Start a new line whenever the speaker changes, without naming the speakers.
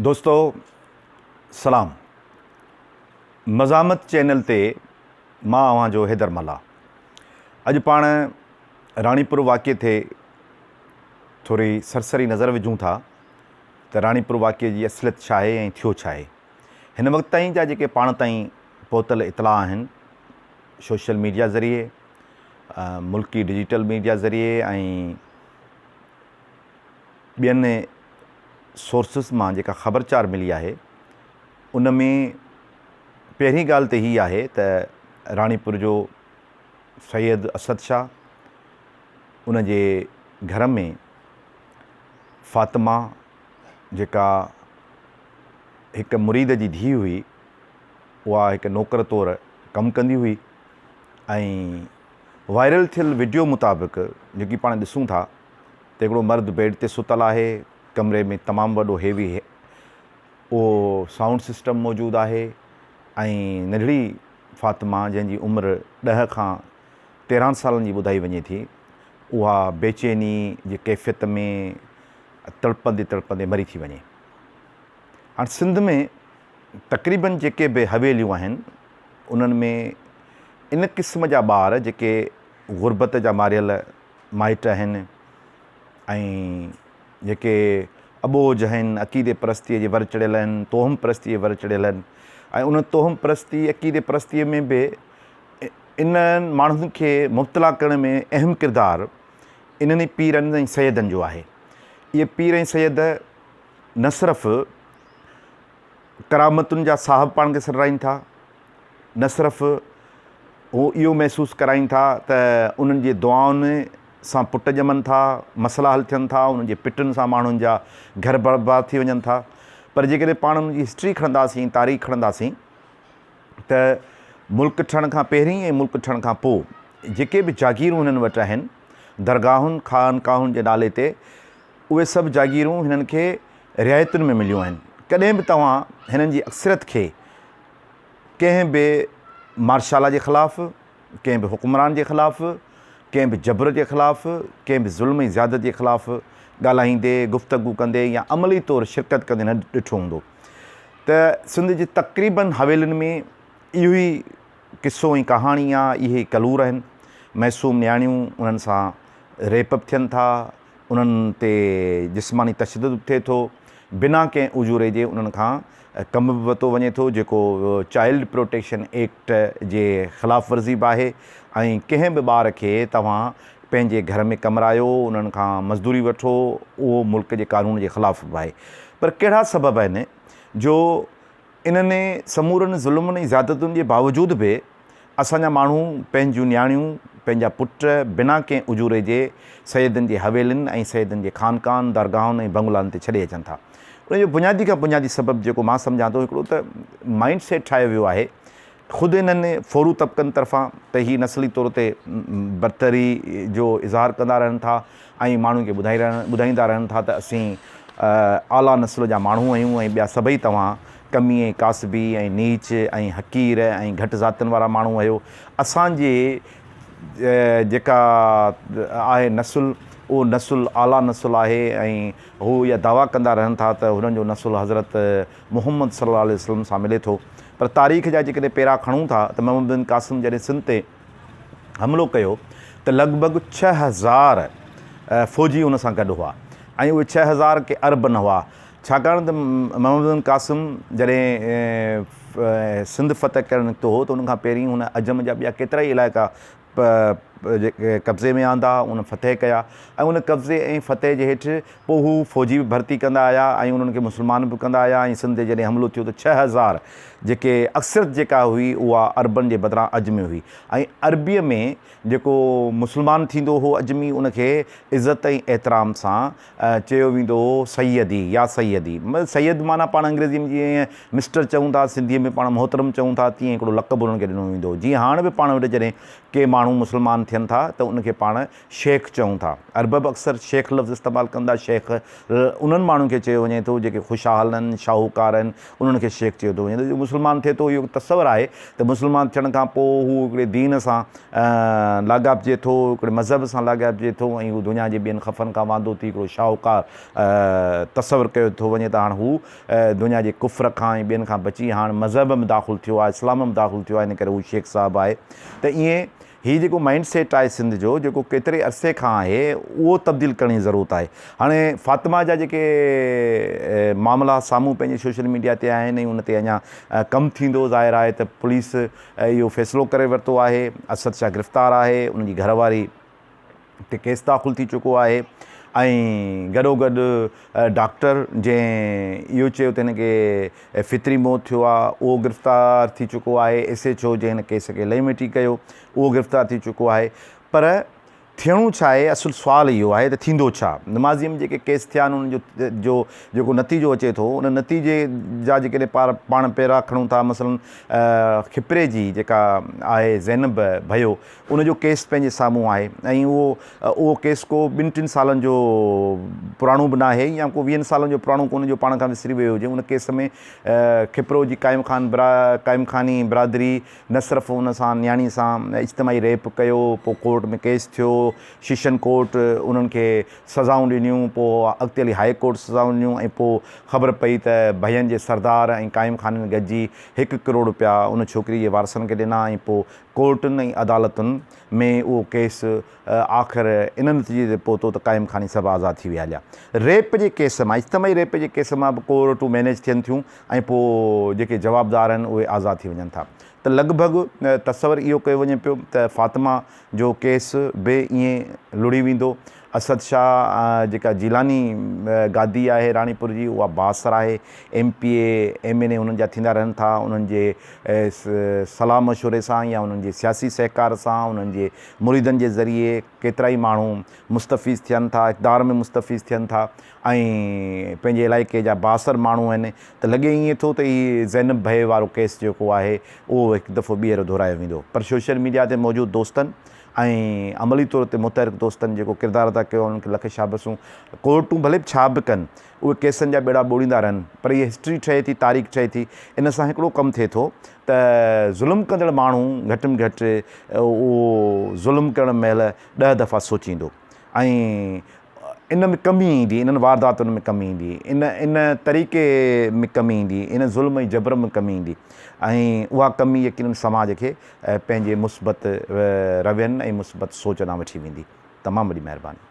دوستو سلام مزاحمت چينل تي مان اوهان جو حيدر ملاح اڄ پاڻ راڻيپور واقعي تي ٿوري سرسري نظر وجهون ٿا ته راڻيپور واقعي جي اصليت ڇا آهي ۽ ٿيو ڇا آهي. هن وقت تائين جا جيڪي پاڻ تائين پهتل اطلاع آهن سوشل ميڊيا ذريعي ملڪي ڊجيٽل ميڊيا ذريعي ۽ ٻين سورسز مان جيڪا خبر چار ملي آهي ان ۾ پهرين ڳالهه ته هي آهي ته راڻيپور جو سيد اسد شاهه ان جي گهر ۾ فاطمه جيڪا هڪ مريد جي ڌيء هئي اها هڪ نوڪر طور ڪم ڪندي هئي ۽ وائرل ٿيل وڊيو مطابق جيڪي پاڻ ڏسون ٿا ته هڪڙو مرد بيڊ تي ستل آهي، ڪمري ۾ تمام وڏو هيوي اهو سائونڊ سسٽم موجود آهي ۽ ننڍڙي فاطمه جنهن جي عمر ڏهه کان 13 سالن جي ٻڌائي وڃي ٿي اها بيچيني جي ڪيفيت ۾ تڙپندي تڙپندي مري ٿي وڃي. هاڻ سنڌ ۾ تقريبن جيڪي به حويليون آهن انهن ۾ ان قسم جا ٻار جيڪي غربت جا ماريل مائٽ آهن ۽ جيڪي اٻوجهه آهن، عقيدي پرستيء جي ور چڙهيل آهن، توهم پرستيء جي ور چڙهيل آهن ۽ ان توهم پرستي، عقيدي پرستيء ۾ به انهن ماڻهن کي مبتلا ڪرڻ ۾ اهم ڪردار انهن ئي پيرن ۽ سيدن جو آهي. اهي پير ۽ سيد نه صرف ڪرامتن جا صاحب پاڻ کي سڏرائين ٿا، نه صرف هو اهو محسوس ڪرائين ٿا ته انهن جي دعائن سان پٽ ڄمن ٿا، مسئلا حل ٿين ٿا، انهن جي پٽن سان ماڻهن جا گهر برباد ٿي وڃن ٿا پر جيڪڏهن پاڻ انهن جي هسٽري کڻنداسين، تاريخ کڻنداسين ته ملڪ ٺهڻ کان پهرين ۽ ملڪ ٺهڻ کان پوء جيڪي به جاگيرون هنن وٽ آهن، درگاهن، خانقاهن جي نالي تي اهي سڀ جاگيرون هنن کي رعايتن ۾ مليون آهن. ڪڏهن به توهان هنن جي اڪثريت کي ڪنهن به مارشالا جي خلاف، ڪنهن به حڪمران جي خلاف، ڪنهن به جبر جي خلاف، ڪنهن به ظلم ۽ زيادت جي خلاف ڳالهائيندي، گفتگو ڪندي يا عملي طور شرڪت ڪندي نه ڏٺو هوندو ته سنڌ جي تقريبن حويلين ۾ اهو ئي قصو ۽ ڪهاڻي آ، اهي ئي ڪلور آهن. معصوم نياڻيون انهن سان ريپ به ٿين ٿا، انهن تي جسماني تشدد به ٿئي ٿو، بنا ڪنهن اجوري جي انهن کان ڪم به ورتو وڃي ٿو جيڪو چائلڊ پروٽيڪشن ايڪٽ جي خلاف ورزي به آهي ۽ ڪنهن به ٻار کي توهان پنهنجي گهر ۾ ڪمرايو انهن کان مزدوري وٺو اهو ملڪ جي قانون جي خلاف به آهي پر ڪهڙا سبب آهن جو انهن سمورن ظلمن ۽ زيادتين جي باوجود به اسان جا ماڻهو پنهنجون نياڻيون، پنهنجا پٽ بنا ڪنهن اجوري جي سيدن جي حويلين ۽ سيدن جي خانقاهن، درگاهن ۽ بنگلن تي ڇڏي اچن ٿا. ان جو بنيادي کان بنيادي سبب جيڪو مان سمجهان ٿو هڪڙو ته مائنڊ سيٽ ٺاهيو ويو آهي خود انهن ڦورو طبقن طرفان ته هي نسلي طور تي برتري جو اظهار ڪندا رهن ٿا ۽ ماڻهن کي ٻڌائيندا رهن ٿا ته اسين اعليٰ نسل جا ماڻهو آهيون ۽ ٻيا سڀئي توهان ڪمي ۽ ڪاسبي ۽ نيچ ۽ حقير ۽ گهٽ ذاتين وارا ماڻهو آهيو. اسان جي جيڪا آهي نسل اهو نسل اعليٰ نسل آهي ۽ هو اها دعويٰ ڪندا رهن ٿا ته هنن جو نسل حضرت محمد صلي الله عليه وسلم سان ملي ٿو پر تاريخ جا جيڪڏهن پيرا کڻون ٿا ته محمد بن قاسم جڏهن سنڌ تي حملو ڪيو ته لڳ ڀڳ 6000 فوجي ان سان گڏ هئا ۽ اهي 6000 ڪي عرب نه هئا ڇاڪاڻ ته محمد بن قاسم جڏهن سنڌ فتح ڪرڻ نڪتو هو ته ان کان پهرين هن عجم جا ٻيا ڪيترائي علائقا قبضي ۾ آندا، ان فتح ڪيا ۽ ان قبضي ۽ فتح جي هيٺ پوء هو فوجي به ڀرتي ڪندا آيا ۽ انهن کي مسلمان به ڪندا آيا ۽ سنڌ تي جڏهن حملو ٿيو ته 6000 جيڪي اڪثريت جيڪا هئي اها عربن جي بدران عجمي هئي ۽ عربيء ۾ جيڪو مسلمان ٿيندو هو عجمي ان کي عزت ۽ احترام سان چيو ويندو هو سيدي يا سيدي مطلب سيد معنيٰ پاڻ انگريزيء ۾ جيئن مسٽر چئون ٿا سنڌيء ۾ پاڻ محترم چئون ٿا تيئن هڪڙو لقب انهن کي ڏنو ويندو هو جيئن هاڻ به پاڻ وٽ جڏهن ڪي ماڻهو مسلمان ٿين ٿا ته ان کي پاڻ شيخ چئون ٿا. عرب به اڪثر شيخ لفظ استعمال ڪن ٿا. شيخ انهن ماڻهن کي چيو وڃي ٿو جيڪي خوشحال آهن، شاهوڪار آهن، انهن کي شيخ چيو ٿو وڃي ته جو مسلمان ٿئي ٿو اهو تصور آهي ته مسلمان ٿيڻ کان پوء هو هڪڙي دين سان لاڳاپجي ٿو، هڪڙي مذهب سان لاڳاپجي ٿو ۽ هو دنيا جي ٻين خفن کان واندو ٿي هڪڙو شاهوڪار تصور ڪيو ٿو وڃي ته هاڻ هو دنيا جي ڪفر کان ۽ ٻين کان بچي هاڻ مذهب ۾ داخل ٿيو آهي، اسلام ۾ داخل ٿيو آهي ان ڪري هو شيخ صاحب آهي ته ائين هي جيڪو مائنڊ سيٽ آهي سنڌ جو جيڪو ڪيتري عرصي کان آهي اهو تبديل ڪرڻ جي ضرورت آهي. هاڻي فاطمه جا جيڪي معاملا سامهون پنهنجي سوشل ميڊيا تي آهن ۽ ان تي اڃا ڪم ٿيندو ظاهر آهي ته پوليس اهو فيصلو ڪري ورتو آهي اسد شاهه گرفتار آهي ان جي گهر واري تي ڪيس داخل ٿي چڪو آهي ۽ گڏوگڏ ڊاڪٽر جنهن اهو چيو ته هن کي فطري موت ٿيو آهي اهو گرفتار ٿي چڪو آهي، ايس ايڇ او جنهن هن ڪيس کي لئي مٽي ڪيو اهو گرفتار ٿي چڪو آهي پر ٿيڻو ڇا آهي اصل سوال اهو آهي ته ٿيندو ڇا؟ ماضي ۾ جيڪي ڪيس ٿيا آهن انهن جو جو جيڪو نتيجو اچي ٿو ان نتيجي جا جيڪڏهن پار پاڻ پيرا کڻون ٿا مثلا کپري جي جيڪا آهي زينب ڀيو ان جو ڪيس پنهنجي سامهون آهي ۽ اهو اهو ڪيس ڪو ٻن ٽن سالن جو پراڻو به ناهي يا ڪو ويهن سالن جو پراڻو ڪونهي جو پاڻ کان وسري ويو هجي ان ڪيس ۾ کپرو جي قائم خان برا قائم خاني برادري نه صرف ان سان نياڻي سان اجتماعي ريپ ڪيو پوء ڪورٽ ۾ ڪيس ٿيو شيشن ڪورٽ انهن کي سزائون ڏنيون پوء اڳتي هلي هائي ڪورٽ سزائون ڏنيون ۽ پوء خبر پئي ته ڀين جي سردار ۽ قائم خانين گڏجي هڪ ڪروڙ روپيا ان ڇوڪري جي وارثن کي ڏنا ۽ پوء ڪورٽن ۽ عدالتن ۾ اهو ڪيس آخر ان نتيجي تي پهتو ته قائم خاني سڀ آزاد ٿي ويا هليا. ريپ جي ڪيس مان اجتماعي ريپ جي ڪيس مان به ڪورٽون مينيج ٿين ٿيون ۽ پوء جيڪي جوابدار آهن اهي آزاد ٿي وڃن ٿا ته لڳ ڀڳ تصور اهو ڪيو وڃي پيو ته فاطمه جو ڪيس به ائين لڙهي ويندو. اسد شاهه جيڪا جيلاني گادي آهي راڻيپور جي اها بااثر آهي، M P A, M N A انهن جا ٿيندا رهن ٿا، انهن جي صلاح مشوري سان يا انهن جي سياسي سهڪار سان انهن جي مريدن جي ذريعي ڪيترائي ماڻهو مستفيض ٿين ٿا، اقتدار ۾ مستفيض ٿين ٿا ۽ پنهنجي علائقي جا بااثر ماڻهو آهن ته لڳي ائين ٿو ته هي زينب ڀئي وارو ڪيس جيڪو آهي اهو هڪ دفعو ٻيهر دهرايو ويندو پر سوشل ميڊيا تي موجود دوستن ۽ عملي طور تي متحرڪ دوستن جيڪو ڪردار ادا ڪيو آهي انهن کي لک شابسون. ڪورٽون ڀلي ڇا به ڪن اهي ڪيسن جا ٻيڙا ٻوڙيندا رهن پر هيء هسٽري ٺهي ٿي تاريخ ٺهي ٿي ان سان هڪڙو ڪم ٿئي ٿو ته ظلم ڪندڙ ماڻهو گهٽ ۾ گهٽ اهو ظلم ڪرڻ مهل ڏهه دفعا سوچيندو ۽ ان ۾ ڪمي ايندي انهن وارداتن ۾ ڪمي ايندي ان ان طريقي ۾ ڪمي ايندي ان ظلم ۽ جبر ۾ ڪمي ايندي ۽ اها ڪمي يقينن سماج کي پنهنجي مثبت روين ۽ مثبت سوچ ڏانهن وٺي ويندي. تمام وڏي مهرباني.